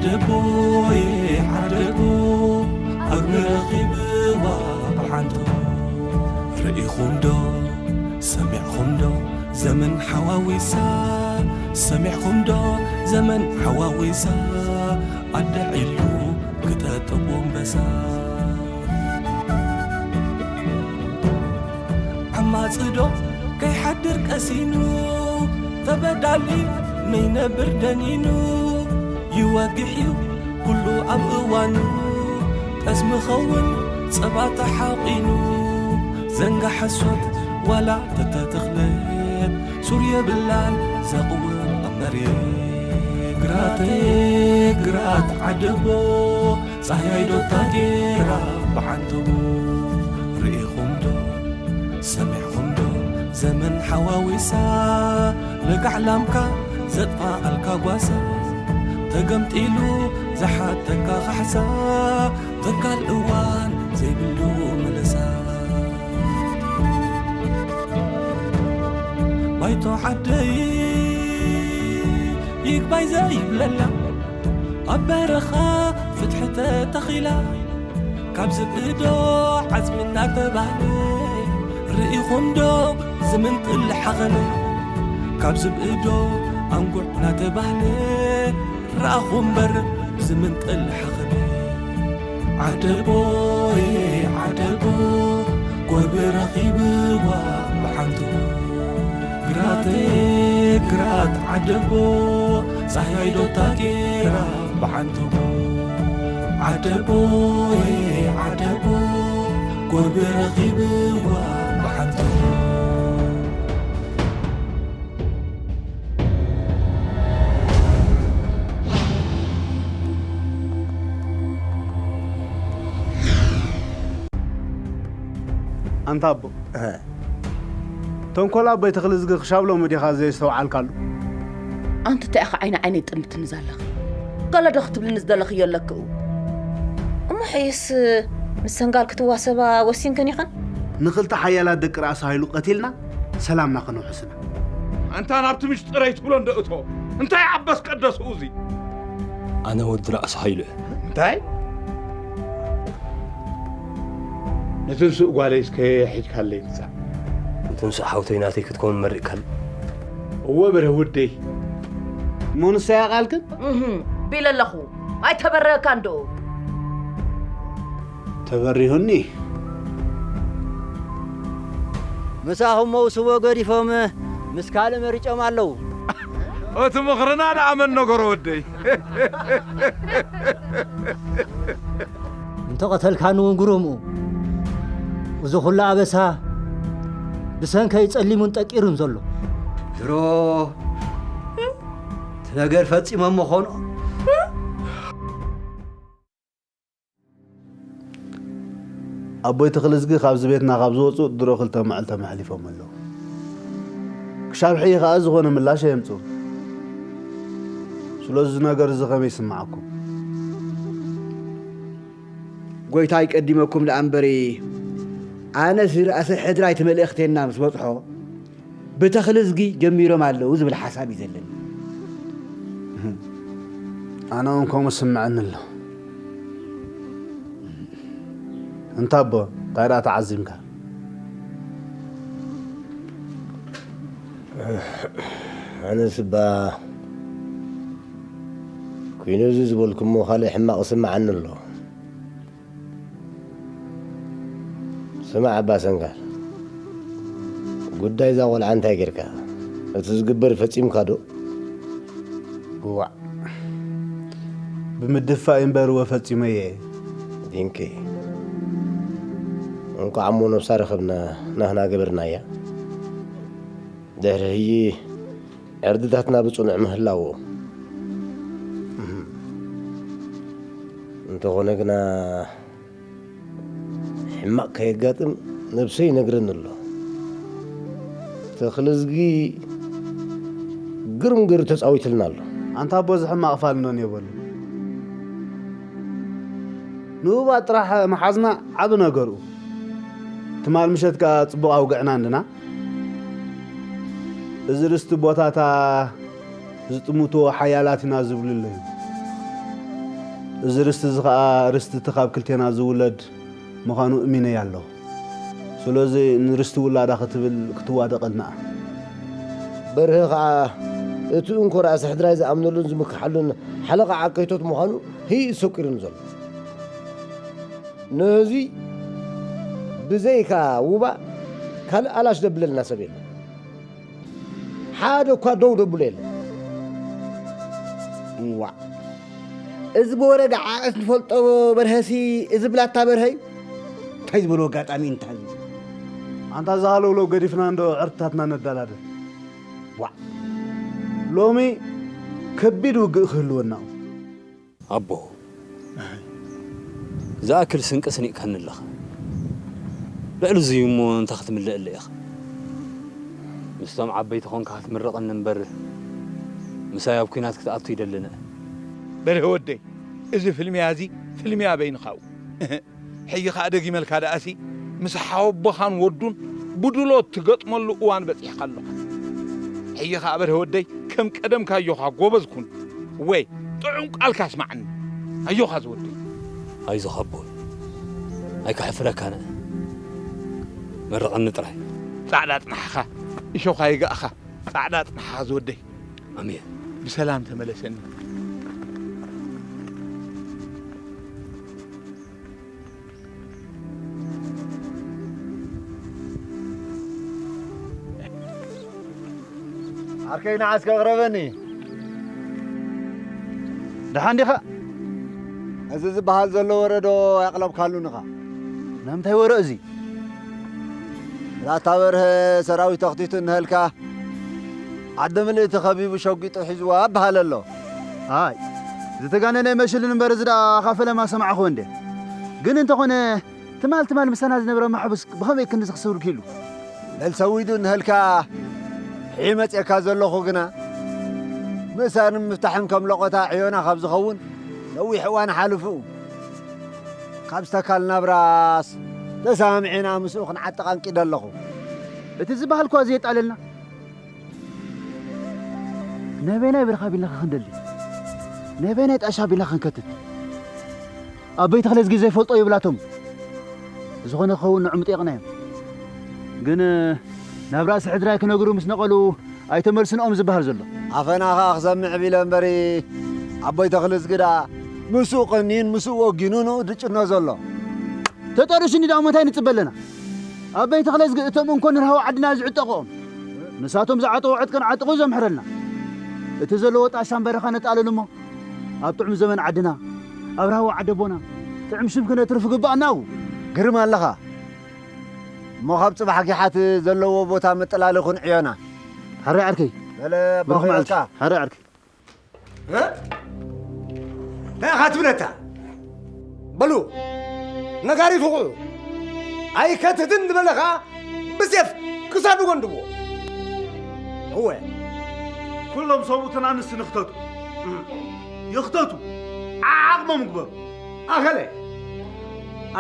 ዓደቦየ ዓደቦ፣ ኣግሪ ረኺብዋ ብሓንቶ። ርኢኹም ዶ ሰሚዕኹም ዶ ዘመን ሓዋዊሳ? ሰሚዕኹም ዶ ዘመን ሓዋዊሳ? ኣደ ዒሉ ክጠጥቦ ኣንበሳ። ዓማጺ ዶ ከይሓድር ቀሲኑ፣ ተበዳሊ ነይነብር ደኒኑ። ይወግሕ እዩ ኩሉ ኣብ እዋኑ፣ ጠስሚ ኸውን ጸባ ተሓቒኑ። ዘንጋ ሓሶት ዋላ ተተተኽለት፣ ሱር የብላን ዘቕውም ኣብ መሬት። ግራተይ ግራት ዓደቦ፣ ጻህያይ ዶ ታጌራ ብዓንተቦ። ርኢኹም ዶ ሰሚዕኹም ዶ ዘመን ሓዋዊሳ? ለጋዕ ላምካ ዘጥፋኣልካ ጓሳ፣ ተገምጢሉ ዝሓተካ ካሕሳ፣ ተካል እዋን ዘይብሉ ምልሳ። ባይቶ ዓደይ ይግባይ ዘይብለላ፣ ኣብ በረኻ ፍትሒ ተተኺላ፣ ካብ ዝብኢ ዶ ዓጽሚ እናተባህለ፣ ርኢኹም ዶ ዝምንጥል ሓኸነ? ካብ ዝብኢ ዶ ኣንጉዕ እናተባህለ፣ ረኣኹ እምበር ዝምንጥል ሓኸነ። ዓደቦይ ዓደቦ፣ ጎርቢ ረኺብዋ ብሓንቱ። ግራተይ ግራት ዓደቦ፣ ጻህያይ ዶ ታጌራ ብሓንቱ። ዓደቦይ ዓደቦ፣ ጎርቢ ረኺብዋ ብሓንቱ። ኣንታ ኣቦ፣ እህ። ተንኮል ኣቦይ ተኽልዝጊ ክሻብ ሎሚ ዲኻ ዘየስተውዓልካሉ? ኣንቲ እንታይ ኢኻ ዓይኒ ዓይነይ ጥምትኒ ዘለኺ? ገለ ዶ ክትብልኒ ዝደለኽዮ ኣለኪ? እሞ ሕይስ ምስ ሰንጋል ክትዋሰባ ወሲንክን ኢኽን? ንኽልተ ሓያላት ደቂ ራእሲ ሃይሉ ቀቲልና ሰላምና ከነውሕስ ኢና። ኣንታ ናብቲ ምሽጥረይ ትብሎ እንዶ እቶ፣ እንታይ ዓበስ ቀደስ እዚ? ኣነ ወዲ ራእሲ ሃይሉ እየ። እንታይ? ንትንሱእ ጓለይ እስከ ሒዝካለይ ምጻእ። ንትንሱእ ሓውተይ ናተይ ክትከውን መሪቕካኒ። እወ በርህ ውደይ። እሞ ንሳ እያ ቃልክን? እህ፣ ቢለ ኣለኹ። ኣይተበረካን ዶ? ተበሪሁኒ። ምሳኹም መውስቦ ገዲፎም ምስ ካልእ መሪጾም ኣለዉ። እቲ ምኽርና ደኣ መን ነገሮ ወደይ? እንተቐተልካኒ እውን ግሩምኡ። እዚ ኹሉ ኣበሳ ብሰንከይ ጸሊሙን ጠቂሩን ዘሎ። ድሮ እቲ ነገር ፈጺሞም ምኾኑ። ኣቦይ ተኽልዝጊ ካብዚ ቤትና ካብ ዝወጹ ድሮ ክልተ መዓልቲ ኣሕሊፎም ኣለዉ። ክሻብ ሕጂ ከኣ ዝኾነ ምላሽ ኣየምጽኡን። ስለዚ እዚ ነገር እዚ ከመይ ይስምዓኩም? ጎይታይ ቀዲመኩም ደኣ እምበሪ፣ ኣነስ ርእሰ ሕድራይ እቲ መልእኽቴና ምስ በጽሖ፣ ብተኽልዝጊ ጀሚሮም ኣለዉ ዝብል ሓሳብ እዩ ዘለኒ። ኣነ እውን ከምኡ ስምዐኒ ኣሎ። እንታ ኣቦ፣ እንታይ ደኣ ተዓዚምካ? ኣነስ እባ፣ ኩይኑዚ ዝበልኩሞ ካልእ ሕማቕ ይስምዓኒ ኣሎ። ስማዕ ኣባ ሰንጋል፣ ጉዳይ እዛ ቆልዓ እንታይ ጌርካ? እቲ ዝግበር ፈጺምካ ዶ? እዋእ፣ ብምድፋእ እምበር እወ ፈጺመ እየ። ዲንኪ፣ እንቋዕ እሞ ነብሳ ረኸብና፣ ናህና ገበርናያ። ድሕሪ ህዪ ዕርድታትና ብጽኑዕ ምህላዉ። እህም። እንተኾነ ግና፣ ሕማቕ ከየጋጥም ነብሰይ ይነግረኒ ኣሎ። ተኽለዝጊ ግርም ገይሩ ተጻዊትልና ኣሎ። ኣንታ ኣቦ፣ እዚ ሕማቕ ፋልኖን የበሉ። ንኡባ ጥራሕ መሓዝና ዓቢ ነገርኡ። ትማል ምሸት ከኣ ጽቡቕ ኣውግዕና እንድና። እዚ ርስቲ ቦታታ ዝጥምትዎ ሓያላት ኢና ዝብሉ ኣለዉ። እዚ ርስቲ እዚ ኸኣ ርስቲ እቲ ካብ ክልቴና ዝውለድ ምዃኑ እሚነያ ኣለኹ። ስለዚ ንርስቲ ውላዳ ክትብል ክትዋደቐልና እያ። በርሀ ኸዓ እቲ እንኮ ራእሲ ሕድራይ ዝኣምነሉን ዝምክሓሉን ሓለቓ ዓቀይቶት ምዃኑ ህይእ ሰቂሩኒ ዘሎ። ነዚ ብዘይካ ውባ ካልእ ኣላሽ ዘብለልና ሰብ የለን። ሓደ እኳ ደው ዘብሎ የለን። እዋእ፣ እዚ ብወረ ደዓቐስ ንፈልጦ በርሀሲ፣ እዚ ብላታ በርሀ እዩ። እንታይ ዝበሎ ኣጋጣሚ እንታይ እዩ? ኣንታ ዝሃለውለው ገዲፍና እንዶ ዕርትታትና ነዳላደ። ዋእ፣ ሎሚ ከቢድ ውግእ ክህልወና እዩ። ኣቦ፣ ዝኣክል ስንቂ ስኒቕካኒ ኣለኻ። ልዕሊ እዙይ እሞ እንታይ ክትምልእለ ኢኻ? ምስቶም ዓበይቲ ኾንካ ክትምርቐኒ እምበር፣ ምሳይ ኣብ ኲናት ክትኣቱ ይደልን። በርሀ ወደይ፣ እዚ ፍልምያ እዚ ፍልምያ በይንኻ እዩ። ሕጂ ኸኣ ደጊመልካ ደኣሲ፣ ምስ ሓወቦኻን ወዱን ብድሎት ትገጥመሉ እዋን በጺሕካ ኣለኻ። ሕጂ ኸኣ በርሀ ወደይ፣ ከም ቀደምካ ኣዮኻ ጎበዝ ኩን። ወይ ጥዑም ቃልካ ኣስማዓኒ። ኣዮኻ ዝወደይ። ኣይዞኻ ኣቦይ። ኣይከሕፍረካን እየ። መርቐኒ ጥራይ። ጻዕዳ ጽናሕኻ፣ እሾኻ ይጋእኻ። ጻዕዳ ጽናሕኻ ዝወደይ። ኣሜን። ብሰላም ተመለሰኒ። ዓርከይ ንዓ እስከ ቅረበኒ። ደሓን ዲኻ? እዚ ዝበሃል ዘሎ ወረ ዶ ኣየቕለብካሉን ኢኻ? ናምንታይ ወረ እዚ? ላታ በርሀ ሰራዊት ተኽቲቱ እንሀልካ፣ ዓዲ ምልእቲ ከቢቡ ሸጒጡ ሒዝዋ እበሃል ኣሎ። ኣይ፣ ዝተጋነነ ኣይመስልን እምበር፣ እዚ ደኣ ካብ ፈለማ ሰማዕኹ እንዴ። ግን እንተኾነ፣ ትማል ትማል ምሳና ዝነበረ ማሕቡስ ብኸመይ ክንዲ ክስውር ክኢሉ? በል ሰዊዱ እንሀልካ፣ ሕጂ መጺኤካ ዘለኹ ግና፣ ምእሳርን ምፍታሕን ከም ለቖታ ዕዮና ካብ ዝኸውን ነዊሕ እዋን ሓሊፉ። ካብ ዝተካል ናብራስ ተሰማሚዕና ምስኡ ክንዓጥቕ ኣንቂደ ኣለኹ። እቲ ዝበሃል እኳ ዘየጣለልና፣ ናበየናይ በረኻ ቢልና ክንደሊ? ናበየናይ ጣሻ ቢልና ክንከትት? ኣቦይ ተኽለዝጊ ዘይፈልጦ የብላቶም። ዝኾነ ክኸውን ንዕኡ ምጠየቕናዮም። ግን ናብ ራእሲ ሕድራይ ክነግሩ ምስ ነቐሉ ኣይተመልስንኦም ዝበሃል ዘሎ። ኣፈና ኸኣ ክሰምዕ ቢለ እምበሪ ኣቦይ ተኽለዝጊ ደኣ ምስኡ ቀንዩን ምስኡ ወጊኑን ድጭኖ ዘሎ። ተጠሪሱኒ ደኣ እሞ እንታይ ንጽበ ኣለና? ኣቦይ ተኽለዝጊ እቶም እንኮ ንርሃዊ ዓድና ዝዕጠቕኦም፣ ንሳቶም ዝዓጠቑ ዕጥቅን ዓጥቑ ዘምሕረልና። እቲ ዘለዎ ጣሻን በረኻ ነጣልል እሞ፣ ኣብ ጥዑም ዘመን ዓድና፣ ኣብ ራህዋ ዓደቦና፣ ጥዑም ሽም ክነትርፍ ግባእና እዩ። ግርም ኣለኻ። እሞ ካብ ጽባሕ ጊሓት ዘለዎ ቦታ መጠላሊ ኩን ዕዮና። ሕራይ ዓርከይ። በለ ብሩኽ መዓልቲ። ባኹያካ። ሕራይ ዓርከይ። እ? እንታይ ኢኻ ትብለታ? በሉ፣ ነጋሪት ውቕዑ። ኣይከትትን ዝበለ ኸኣ ብሴፍ ክሳዱ ገንድብዎ። እወ። ኩሎም ሰብኡትን ኣንስትን ይኽተቱ። ይኽተቱ። ዓዓቕሞም ግበሩ። ኣኸለ፣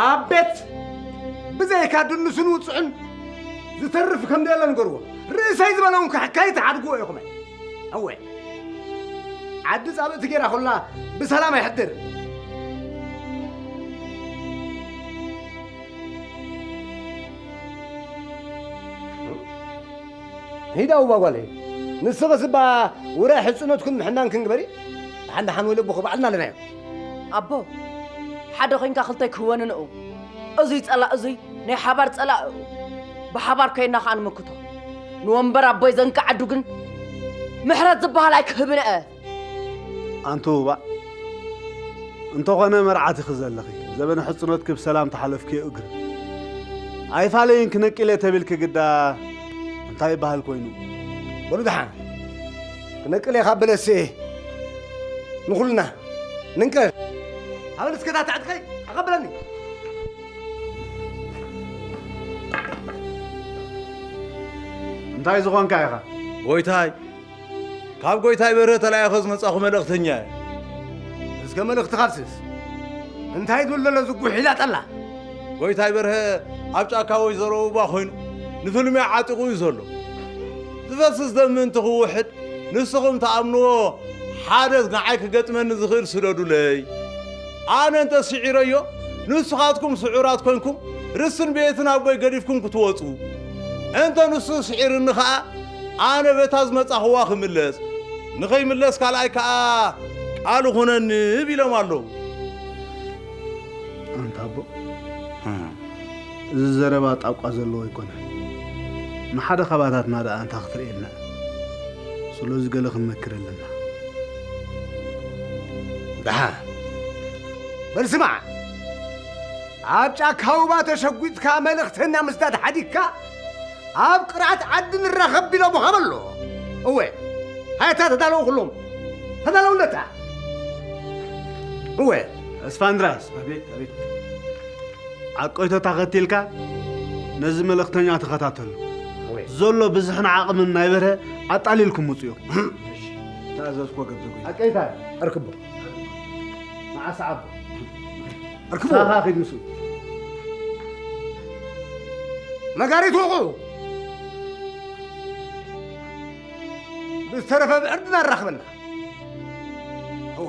ኣብ ቤት ብዘይካ ድንሱን ውጹዕን ዝተርፍ ከም ደየለ ንገርዎ። ርእሰይ ዝበለ እውን ከይትሓድግዎ ኢኹም። እወ። ዓዲ ጻብእቲ ጌራ ኹላ ብሰላም ኣይሕድር። ሂዳ ውባ ጓለይ፣ ንስኽስ እባ ውራይ ሕጽኖትኩን ምሕናንክን ግበሪ። ደሓን ደሓን ወይ ለቦ ባዕልና ኣለናዮ። ኣቦ፣ ሓደ ኮይንካ ክልተ ኣይክህወንን እዩ። እዙይ ጸላእ እዙይ ናይ ሓባር ጸላእ እዩ። ብሓባር ኮይንና ከኣ ንምክቶ። ንወንበር ኣቦይ ዘንቃዓዱ ግን ምሕረት ዝበሃል ኣይክህብን እየ። ኣንቲ ውባእ፣ እንተኾነ መርዓት ኢኺ ዘለኺ፣ ዘበነ ሕጽኖትኪ ብሰላም ተሓለፍክዮ እግሪ። ኣይፋለይን ክነቅል እየ ተቢልኪ ግዳ እንታይ ይበሃል ኮይኑ? በሉ ደሓን፣ ክነቅል እየ ካብ በለሲ ንኹልና ንንቀል። ሃበል እስከ እታ ትዕጥቀይ ኣቐብለኒ። እንታይ ዝኾንካ ኢኻ? ጎይታይ፣ ካብ ጎይታይ በርሀ ተላኢኸ ዝመጻኹ መልእኽተኛ እየ። እስከ መልእኽትኻስስ እንታይ ትብል ዘሎ ዝጉሕ ኢላ ጠላ? ጎይታይ በርሀ ኣብ ጫካ ወይዘሮ ውባ ኮይኑ ንፍልምያ ዓጢቑ እዩ ዘሎ። ዝፈስስ ደም ምእንቲ ክውሕድ ንስኹም ትኣምንዎ ሓደ ንዓይ ክገጥመኒ ዝኽእል ስደዱለይ። ኣነ እንተ ስዒረዮ፣ ንስኻትኩም ስዑራት ኮንኩም፣ ርስትን ቤትን ኣቦይ ገዲፍኩም ክትወጹ። እንተ ንሱ ስዒርኒ ኸኣ፣ ኣነ በታ ዝመጻኽዋ ክምለስ። ንኸይምለስ ካልኣይ ከኣ ቃል ኹነኒ፣ ቢሎም ኣለዉ። ኣንታ ኣቦ፣ እዚ ዘረባ ጣቋ ዘለዎ ኣይኮነን። ንሓደ ካባታትና ደኣ ኣንታ ክትርእየና። ስለዚ ገለ ክንመክር ኣለና። ደሓን። በል ስማዕ፣ ኣብ ጫካ ሩባ ተሸጒጥካ መልእኽተኛ ምስዳድ ሓዲግካ፣ ኣብ ቅርዓት ዓዲ ንራኸብ ቢሎምኻ በሎ። እወ፣ ሃየታ ተዳለዉ ኩሎም። ተዳለዉ ኣለታ። እወ። እስፋንድራስ። ኣቤት፣ ኣቤት። ዓቆይቶታ ከቲልካ ነዚ መልእኽተኛ ተኸታተሉ። እወ። ዘሎ ብዝሕን ዓቕምን ናይ በርሀ ኣጣሊልኩም ውፅኡ። እሺ፣ ተኣዘዝኩ ገብረ ጎይታ። ዓቀይታ፣ ኣርክቦ። ንዓ ሰዓቦ። ኣርክቦ። ሳኻ ኺድ ምስኡ። ነጋሪት ውቑ። ብዝተረፈ ብዕርድና ኣራኽበና። እወ።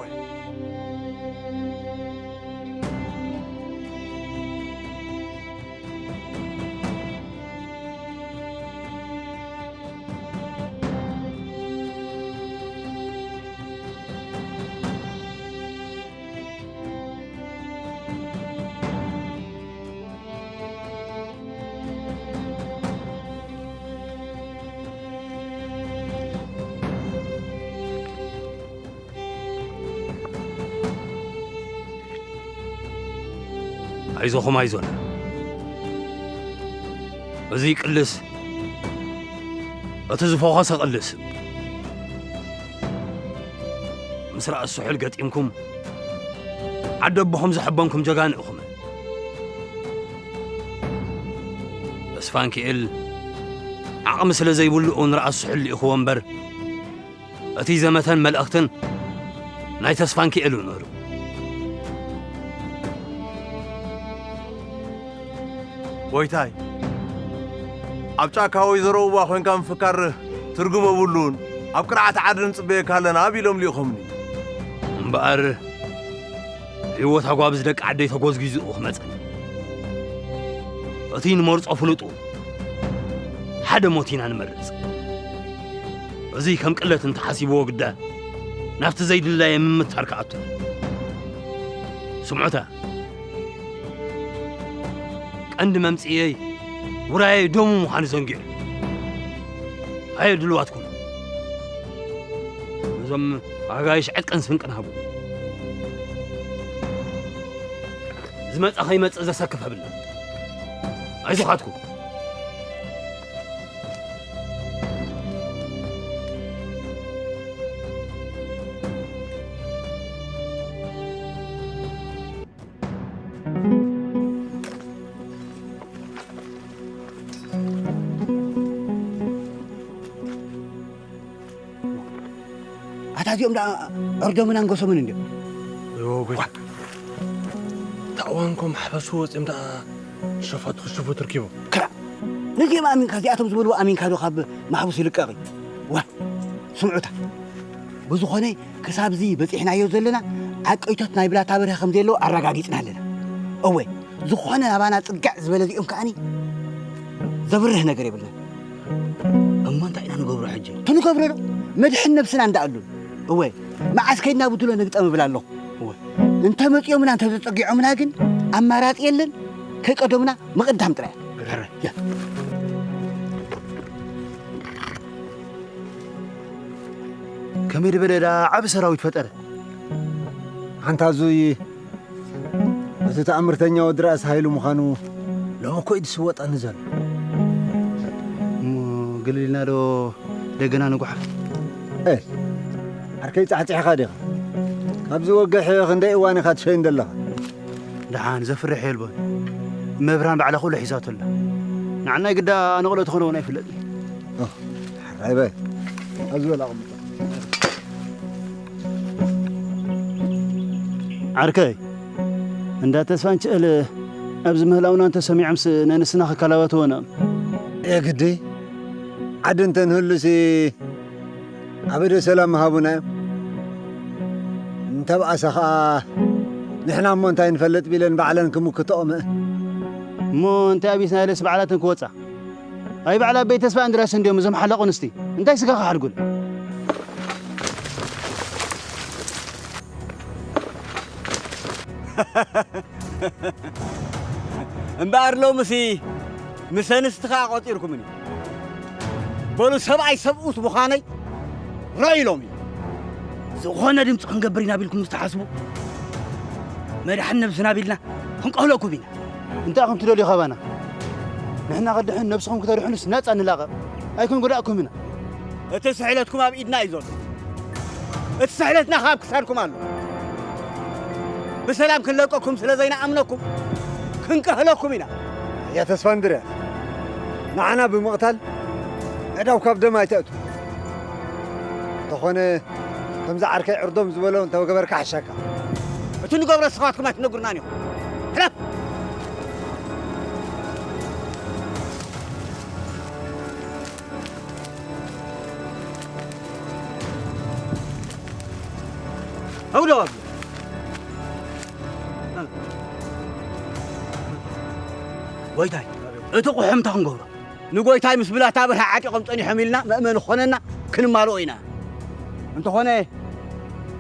ኣይዞኹም፣ ኣይዞና። እዚ ይቅልስ፣ እቲ ዝፈኾሰ ቅልስ። ምስ ራእሲ ስሑል ገጢምኩም፣ ዓዲ ኣቦኹም ዘሐበንኩም ጀጋኑ ኢኹም። ተስፋንኪኤል ዓቕሚ ስለ ዘይብሉ እውን ራእሲ ስሑል ልኢኽዎ እምበር፣ እቲ ዘመተን መልእኽትን ናይ ተስፋንኪኤል እዩ ነይሩ። ጎይታይ፣ ኣብ ጫካ ወይዘሮ ኡባ ኮይንካ ምፍካር ትርጉም የብሉን። ኣብ ቅርዓት ዓዲ ንጽበየካ ኣለና ቢሎም ልኢኾምኒ። እምበኣር፣ ህይወት ኣጓብዝ ደቂ ዓደይ ተጎዝጊዙ ክመጸኒ። እቲ ንመርጾ ፍሉጡ፣ ሓደ ሞት ኢና ንመርጽ። እዚ ከም ቅለት እንተሓሲብዎ ግዳ፣ ናብቲ ዘይድላየ ምምታር ክኣቱ። ስምዑታ፣ ቀንዲ መምጽእየይ ውራየይ ደሙ ምዃኑ ዘንጊዑ። ኣየ ድልዋትኩም፣ ነዞም ኣጋይሽ ዕጥቅን ስንቅን ሃቡ። ዝመጸ ከይመጽእ ዘሰክፍ ኣብልና። ኣይዞኻትኩም። ኣታ እዚኦም ደኣ ዕርዶምን ኣንገሶምን እንድዮም። እዎ፣ ጎይታ። እታ እዋን ኮም ሓፈሱ ወፂኦም ደኣ ሸፋቱ ክሽፉ ትርኪቡ። ክላ፣ ነዚኦም ኣሚንካ፣ እዚኣቶም ዝበልዎ ኣሚንካ ዶ ካብ ማሕቡስ ይልቀቕ እዩ? ዋ፣ ስምዑታ። ብዝኾነ፣ ክሳብ እዚ በጺሕናዮ ዘለና፣ ዓቀይቶት ናይ ብላታ በርሀ ከም ዘየለዉ ኣረጋጊጽና ኣለና። እወ፣ ዝኾነ ናባና ጽግዕ ዝበለ እዚኦም ከኣኒ ዘብርህ ነገር የብልናን። እሞ እንታይ ኢና ንገብሮ ሕጂ? ትንገብሮ ዶ? መድሕን ነብስና እንዳኣሉን። እወ፣ መዓስ ከይድና ብድሎ ንግጠም እብል ኣለኹ። እወ፣ እንተ መጺኦምና እንተ ተጸጊዖምና ግን ኣማራጺ የለን፣ ከይቀደሙና ምቕዳም ጥራይ። ሕራይ። ያ። ከመይ ዝበለ ደኣ ዓቢ ሰራዊት ፈጠረ። ኣንታ እዙይ እቲ ተኣምርተኛ ወዲ ራእሲ ሃይሉ ምዃኑ ሎሚ እኮ እዩ ዝስወጠኒ ዘሎ። እሞ ገለ ኢልና ዶ ደገና ንጓሓፍ? ኤ፣ ዓርከይ ጻሕጺሕኻ ዲኻ? ካብዚ ወግሕ ክንደይ እዋን ኢኻ ትሸይን ዘለኻ? ደሓን ዘፍርሕ የልቦን። መብርሃን ባዕላ ኩሉ ሒዛቶ ኣላ። ንዓናይ ግዳ ኣነቕሎ ትኾነ እውን ኣይፍለጥን። ኦ፣ ሓራይ በል። ኣብዚ በል ኣቕምጦ። ዓርከይ፣ እንዳ ተስፋንችእል ኣብዚ ምህላውና እንተሰሚዖምስ ናይ ንስና ክከላበትዎና እዮም። የግዲ ዓዲ እንተንህሉሲ ኣበደ ሰላም ምሃቡና እዮም። እንተብኣሰ ኸኣ ንሕና እሞ እንታይ ንፈልጥ ቢለን ባዕለን ክምክትኦ ምእን። እሞ እንታይ ኣቢስና ኢለስ ባዕላተን ክወጻ? ኣይ ባዕላ ኣበይ ተስፋ እንድራስ እንዲዮም እዞም ሓላቑ ኣንስቲ። እንታይ ስጋኻ ሓድጉል? እምበኣር ሎምሲ ምስ ኣንስቲ ኸኣ ቆጺርኩምኒ። በሉ ሰብኣይ ሰብኡት ምዃነይ ረእዩ ሎሚ። ዝኾነ ድምፂ ክንገብር ኢና ቢልኩም ምስ ትሓስቡ መድሓን ነብስና ቢልና ክንቀህለኩም ኢና። እንታይ ኢኹም ትደልዩ ካባና? ንሕና ከድሕን ነብስኹም ክተድሕኑስ ናፃ ንላቐቕ ኣይክንጎዳእኩም ኢና። እቲ ስሕለትኩም ኣብ ኢድና እዩ ዘሎ። እቲ ስሕለትና ካብ ክሳድኩም ኣሎ። ብሰላም ክንለቀኩም ስለ ዘይንኣምነኩም ክንቀህለኩም ኢና። ኣያ ተስፋ እንድርያስ፣ ንዓና ብምቕታል ኣእዳው ካብ ደም ኣይተእቱ። እንተኾነ ከምዚ ዓርከይ ዕርዶም ዝበሎ እንተገበርካ ሓሻካ። እቲ ንገብሮ ስኻትኩም ኣይትነግሩናን ኢኹም። ሕለፍ! ኣውደው ኣብሉ። ጎይታይ፣ እቲ ቁሑም እንታይ ክንገብሮ? ንጎይታይ ምስ ብላታ ብርሃ ዓጢቖም ጸኒሖም ኢልና መእመኒ ክኾነና ክንማልኦ ኢና። እንተኾነ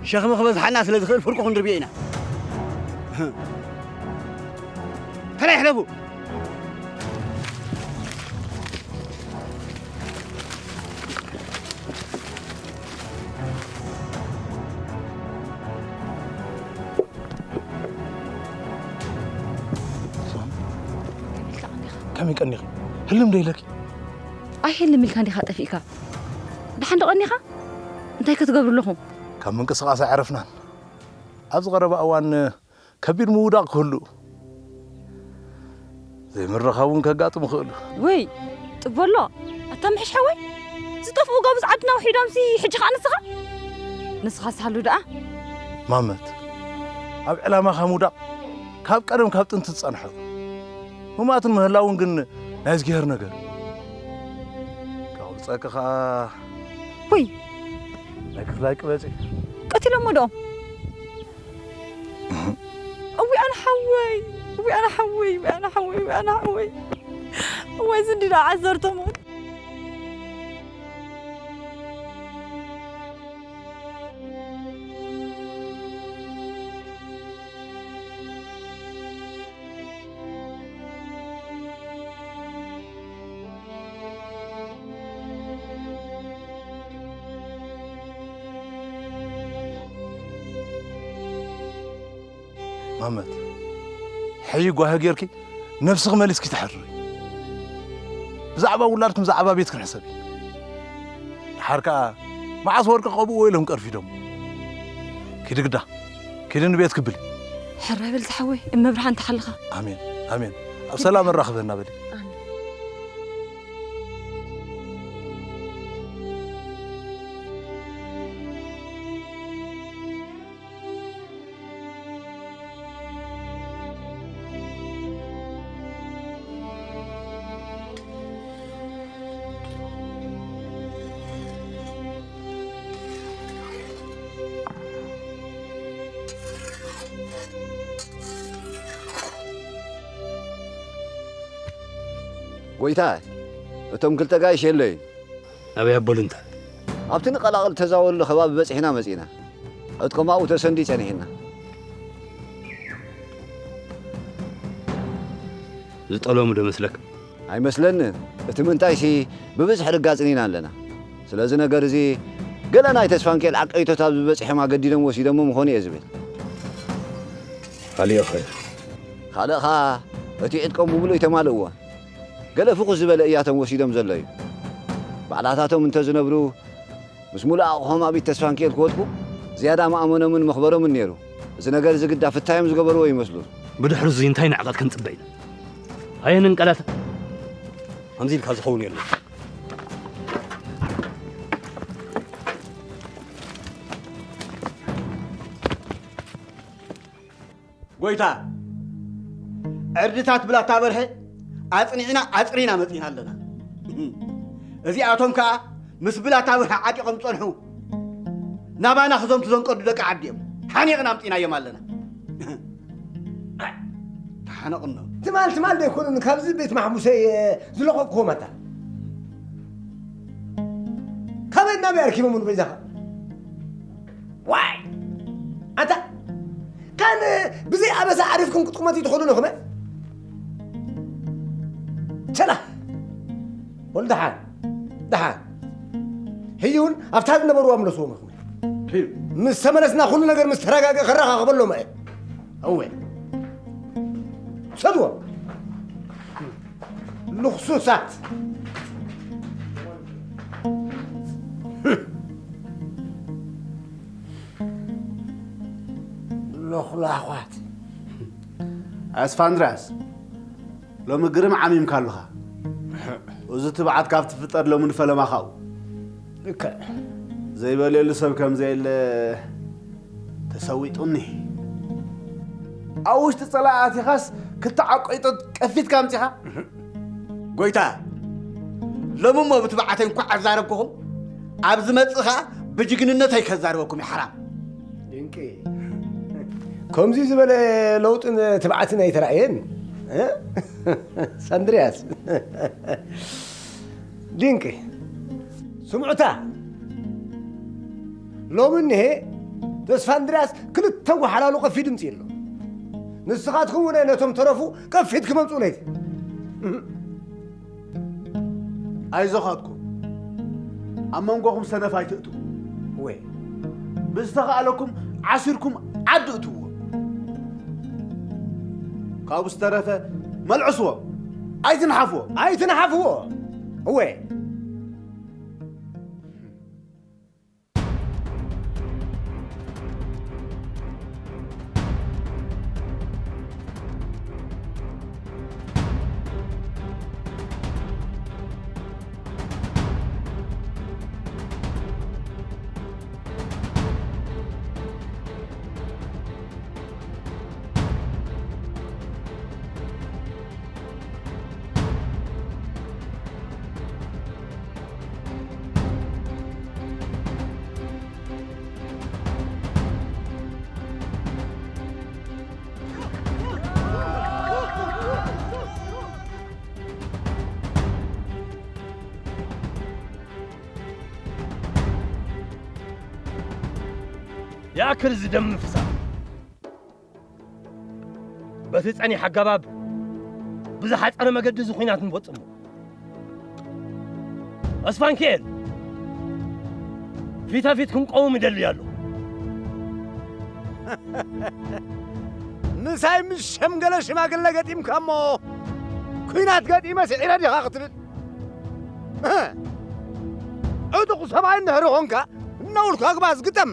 ሸኽሚ ክበዝሓና ስለ ዝኽእል ፍርቁ ክንድርብዮ ኢና። ተላይ ሕለፉ። ከመይ ቀኒኺ? ህልም ዶ ኢለኪ? ኣይህልም ኢልካ እንዲኻ ጠፊእካ። ደሓን ዶ ቀኒኻ? እንታይ ክትገብሩ ኣለኹም? ካብ ምንቅስቓስ ኣይዓረፍናን። ኣብዚ ቀረባ እዋን ከቢድ ምውዳቕ ክህሉ፣ ዘይምርኻብ እውን ከጋጥም ይኽእሉ። ወይ ጥበሎ፣ ኣታ ምሕሽ ሓወይ፣ ዝጠፍኡ ጋብዝ ዓድና ውሒዶምሲ ሕጂ ኸኣ ንስኻ? ንስኻስ ሃሉ ደኣ። ማመት፣ ኣብ ዕላማኻ ምውዳቕ ካብ ቀደም ካብ ጥንቲ ዝጸንሐ እዩ። ምማትን ምህላውን ግን ናይ እግዚኣብሔር ነገር እዩ። ከቕብጸኪ ኸኣ ወይ ናይ ክፍላይ ቅበጺ። ቀቲሎሞ ዶ? እዊ ኣነ ሓወይ፣ እዊ ኣነ ሓወይ፣ እዊ ኣነ ሓወይ፣ እዊ ኣነ ሓወይ። እዋይ ዝንዲ ዶ ዓሰርተ ሞት። ማመት፣ ሕጂ ጓሂ ጌርኪ ነብስኺ መሊስኪ ተሕርሪ። ብዛዕባ ውላድክን ብዛዕባ ቤትክን ሕሰቢ። ደሓር ከኣ መዓስ ወርቂ ክቐብእዎ ኢሎም ቀርፊዶም። ኪዲ ግዳ፣ ኪዲ ንቤትኪ ብሊ። ሕራይ በል ዝሓወይ፣ እመብርሃን ትሓልኻ። ኣሜን፣ ኣሜን። ኣብ ሰላም ኣራኽበና በሊ። ኣሜን። ጎይታ፣ እቶም ክልተ ጋይሽ የለዩን። ናበይ ኣቦ ልንታ? ኣብቲ ንቐላቕል ተዛወርሉ ከባቢ በጺሕና መጺእና። ዕጥቆም ኣብኡ ተሰንድዩ ጸኒሕና። ዝጠለሙ ዶ መስለካ? ኣይመስለንን። እቲ ምንታይሲ ብብዝሒ ርጋጽን ኢና ኣለና። ስለዚ ነገር እዚ ገለ ናይ ተስፋንኬል ዓቀይቶት ኣብዚ በጺሖም ኣገዲዶም ወሲዶሞ ምኾኑ እየ ዝብል። ካልእ ኸ? ካልእ ኸኣ እቲ ዕጥቆም ብምሉእ ኣይተማልእዎን። ገለ ፍኹስ ዝበለ እያቶም ወሲዶም ዘለዩ። ባዕላታቶም እንተዝነብሩ፣ ምስ ሙሉእ ኣቕሖም ኣብ ኢድ ተስፋንኪኤል ክወድቁ፣ ዝያዳ መኣመኖምን መኽበሮምን ነይሩ። እዚ ነገር እዚ ግዳ ፍታዮም ዝገበርዎ ይመስሉ። ብድሕሪ እዚ እንታይ ንዕቐት ክንጽበ ኢና? ኣየንን ቃላታ? ከምዚ ኢልካ ዝኸውን የለን። ጎይታ፣ ዕርድታት ብላታ በርሀ ኣጽኒዕና ኣጽሪና መጺና ኣለና። እዚኣቶም ከኣ ምስ ብላታ በርሀ ዓጢቖም ዝጸንሑ ናባና ክዘምቱ ዘንቀዱ ደቂ ዓዲ እዮም። ሓኒቕና ኣምጺናዮም ኣለና። ሓነቕኖ። ትማል ትማል ዶ ኣይኮኑን ካብዚ ቤት ማሕቡሰይ ዝለቐቕኩዎም ኣታ? ካበይ እናበይ ኣርኪቦም ንበይዛኻ? ዋይ! ኣታ ካን ብዘይ ኣበሳ ዓሪፍኩም ክትቁመት ይትኽእሉ ነኹም? ቸላ! ወልደሓን፣ ደሓን። ሕጂ እውን ኣብታ ዝነበርዋ ምለስዎም ኢኹም። ሕዩ። ምስ ተመለስና ኩሉ ነገር ምስ ተረጋገ ከረኻኽበሎም እየ። እወ። ውሰድዎም። ልኽሱሳት። ሎኽላዃት። ኣስፋንድራስ፣ ሎሚ ግርም ዓሚምካ ኣለኻ። እዚ ትብዓት ካብ ትፍጠር ሎሚ ንፈለማ ካብኡ። ልክዕ። ዘይበልየሉ ሰብ ከም ዘየለ ተሰዊጡኒ። ኣብ ውሽጢ ጸላኢ ኣቲኻስ ክተዓቆይጦ ቀፊትካ ኣምጺኻ? ጎይታ፣ ሎሚ እሞ ብትብዓተይ እንኳዕ ኣዛረብኩኹም፣ ኣብ ዝመጽእ ኸኣ ብጅግንነተይ ከዛርበኩም እዩ ሓራም። ድንቂ። ከምዚ ዝበለ ለውጥን ትብዓትን ኣይተራእየን። እ? ሳንድርያስ። ድንቂ። ስምዑታ። ሎሚ እኒሄ ተስፋ እንድርያስ ክልተ ወሓላሉ ቀፊ ድምፂ ኣሎ። ንስኻትኩም እውን ነቶም ተረፉ ቀፊት ክመምፁ ለይቲ። ኣይዞኻትኩም፣ ኣብ መንጎኹም ሰነፍ ኣይትእትዉ። ወይ ብዝተኻእለኩም ዓሲርኩም ዓዲ እትውዎ። ካብኡ ዝተረፈ መልዕስዎ፣ ኣይትንሓፍዎ። ኣይትንሓፍዎ። እወ። ይኣክል እዚ ደም ምፍሳስ። በቲ ጸኒሕ ኣገባብ ብዝሓጸረ መገዲ እዚ ኲናት ንፈጽሞ። ኣስፋንኪኤል፣ ፊታፊት ክንቀውም ይደሊ ኣሎ። ምሳይ ምስ ሸምገለ ሽማግለ ገጢምካ እሞ፣ ኲናት ገጢመ ስዒረ ዲኻ ክትብል? ዕጡቕ ሰብኣይ እንድሕሪ ኾንካ፣ እናውልካ ግባዝ ግጠም።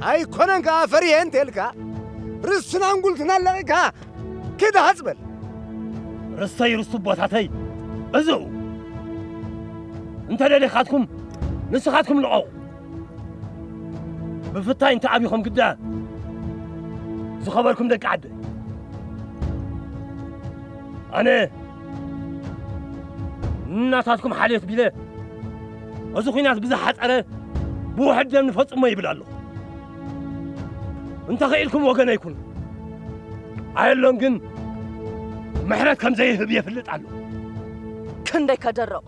ኣይኮነን ከኣ ፈሪሄ እንተልካ፣ ርስትና እንጉልትና ኣለቒካ ኪድ ሃጽ በል። ርስተይ ርስቱ ቦታተይ እዝኡ። እንተ ደሊኻትኩም፣ ንስኻትኩም ልቐቑ። ብፍታይ እንተ ኣቢኹም ግዳ ዝኸበርኩም ደቂ ዓደይ። ኣነ ንናታትኩም ሓልዮት ቢለ፣ እዚ ኲናት ብዝሓጸረ ብውሕድ ደም ንፈጽሞ ይብል ኣለኹ። እንተኽኢልኩም ወገነይ ኩኑ። ኣየሎን ግን ምሕረት ከም ዘይህብ የፍልጥ ኣለኹ። ክንደይ ከደረቑ።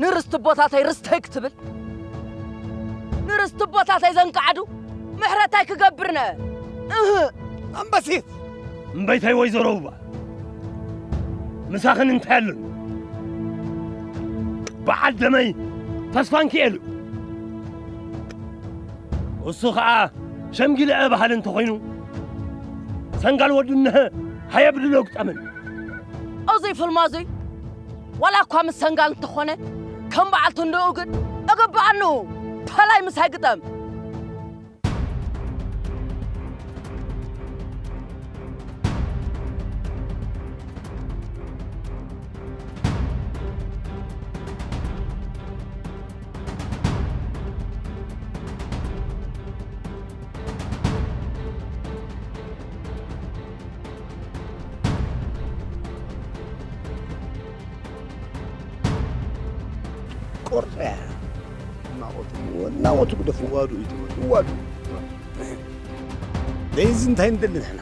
ንርስቲ ቦታተይ ርስተይ ክትብል? ንርስቲ ቦታተይ ዘንቃዕዱ ምሕረታይ ክገብርነ? እህ! ኣንበሲት! እምበይተይ ወይዘሮ ውባ፣ ምሳኽን እንታይ ኣሉን? በዓል ደመይ ተስፋንኪኤል እዩ። እሱ ኸኣ ሸምጊለ እባህል እንተኾይኑ፣ ሰንጋል ወዱ እነሀ ሃየብድሎ ግጠምን። እዙይ ፍልማ እዙይ ዋላ እኳ ምስ ሰንጋል እንተኾነ፣ ከም በዓልቲ እንደኡ ግን እግብኣኑ። ፈላይ ምሳይ ግጠም። ቆርጠያ። እናወቱ፣ እናወቱ ግደፉ። ዋዱ እዩ ተባሉ። ዋዱ። ደይዚ እንታይ ንደሊ ንሕና?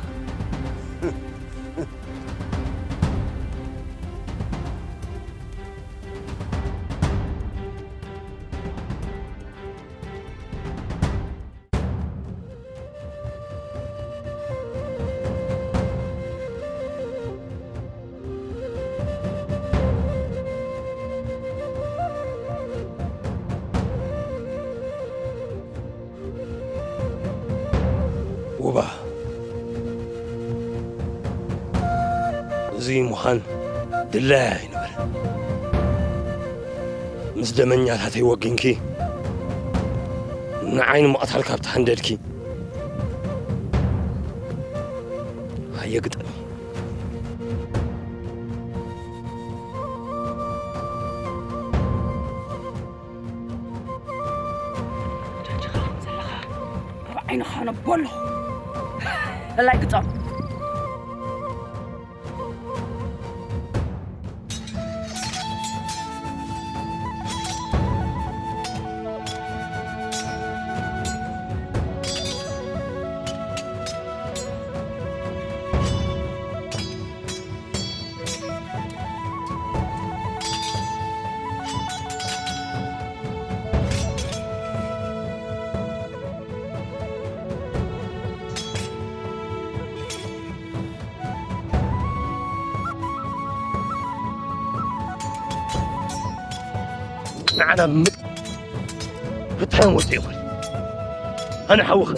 እዚ ምዃን ድላይ ኣይነበረን። ምስ ደመኛታተይ ወጊንኪ ንዓይ ንምቕታል ካብ ተሃንደድኪ፣ ሃየ ግጠሚ። ጃጃኻ ከም ዘለኻ ኣብ ዓይንኻ ነቦ ኣለኹ። እላይ ግጠም። ንዓና ምጥ ፍትሐን ወፂኡ ይኾን። ኣነ ሓውኽ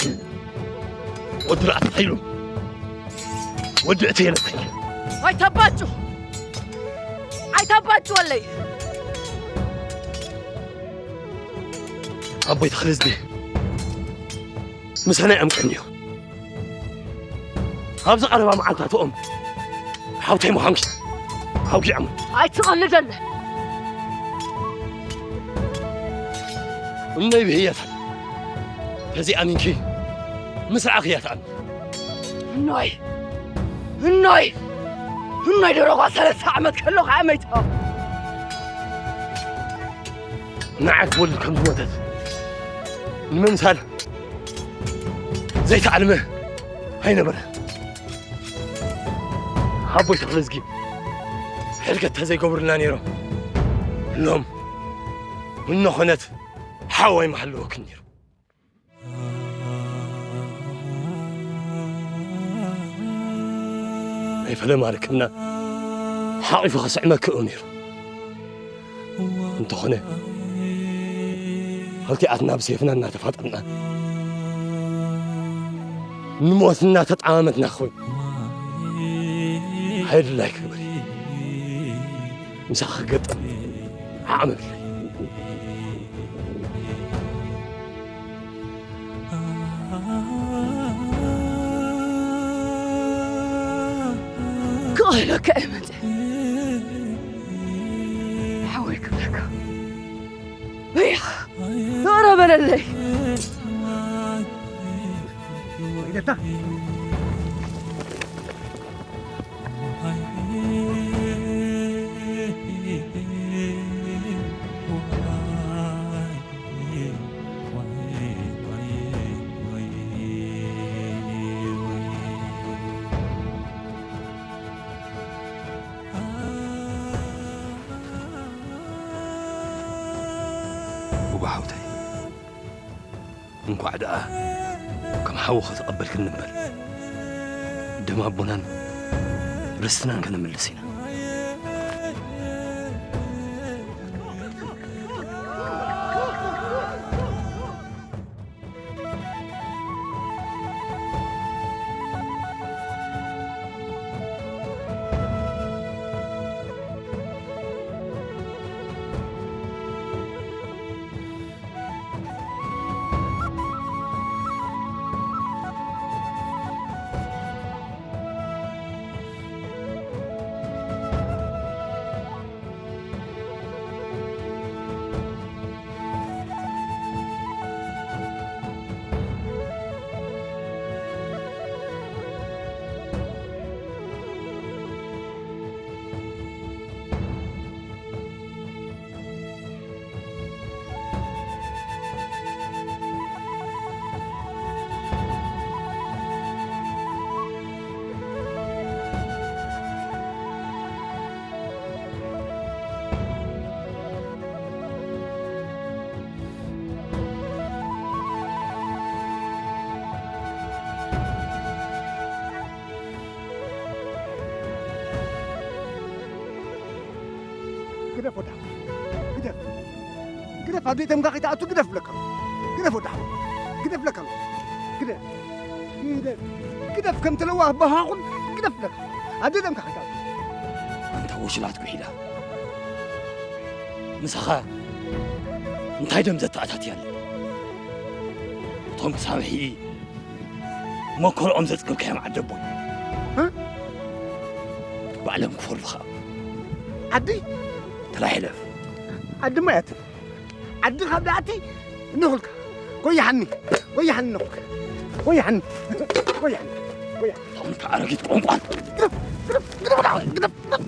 ወዲ ራእቲ ሓይሉ ወዲ እቲ የለተኝ። ኣይተባጩ! ኣይተባጩ ወለይ! ኣቦይ ተኽለ ህዝቢ ምሳና እዮም ቀንዩ። ኣብዚ ቀረባ መዓልታትኦም ሓውተይ ምዃንኪ ኣውጊዖም። ኣይትቐልደለ። እነይ ብህየት ተዚኣሚንኪ ምስራዕኺ እያ ትኣምን። እኖይ! እኖይ! እኖይ ደረጓ ሰለስተ ዓመት ከለኹ እያ መይታ። ንዓይ ትወልድ ከም ዝሞተት ንምምሳል ዘይተዓልመ ኣይነበረ። ኣቦይ ተኽለዝጊ ሕድገት ተዘይገብሩልና ነይሮም። ሎም ምኖ ኾነት ሓወይ ምሃለወክን ነይሩ። ናይ ፈለማ ርክብና ሓቒፉ ከስዕመክኡ ነይሩ። እንተኾነ፣ ክልቲኣትና ብሴፍና እናተፋጠምና፣ ንሞት እናተጠማመትና ክኸውን ኣይድላይ ክግበር እዩ። ምሳኻ ክገጥም ዓቕሚ የብለይ። ክቕህለካ እየ መጽእ። ሓወይ ክብለካ። እያ፣ ዞረ በለለይ። ወይለታ። ቡባ ሓውታይ፣ እንኳዕ ደኣ ከም ሓውኺ ተቐበልክኒ እምበር፣ ደም ኣቦናን ርስትናን ከነምልስ ኢና። ግደፍ ወዳ፣ ግደፍ፣ ግደፍ፣ ኣብ ደምካ ከይትኣቱ ግደፍ ብለካ፣ ግደፍ ወዳ፣ ግደፍ ብለካ፣ ግደፍ፣ ግደፍ፣ ግደፍ፣ ከምቲ ለዋህ ኣቦኻ ኩን ግደፍ ብለካ፣ ኣብ ደምካ ከይትኣቱ። እንታ ወሽላት ጉሒላ። ምሳኻ እንታይ ደም ዘተኣታትያለ? እቶም ሳብሒ መከርኦም ዘጽገብካዮም ዓደቦይ። እ? ባዕሎም ክፈርዱኻ። ዓዲ? ተላሒለፍ። ዓዲ ማያት። ዓዲ ካብ ደኣቲ እንኹልካ። ጎያሓኒ። ጎያሓኒ እንኹልካ። ጎያሓኒ። ጎያሓኒ። ጎያሓኒ። እቶም ኣረጊት ቋንቋን። ግደፍ፣ ግደፍ፣ ግደፍ፣ ግደፍ፣ ግደፍ።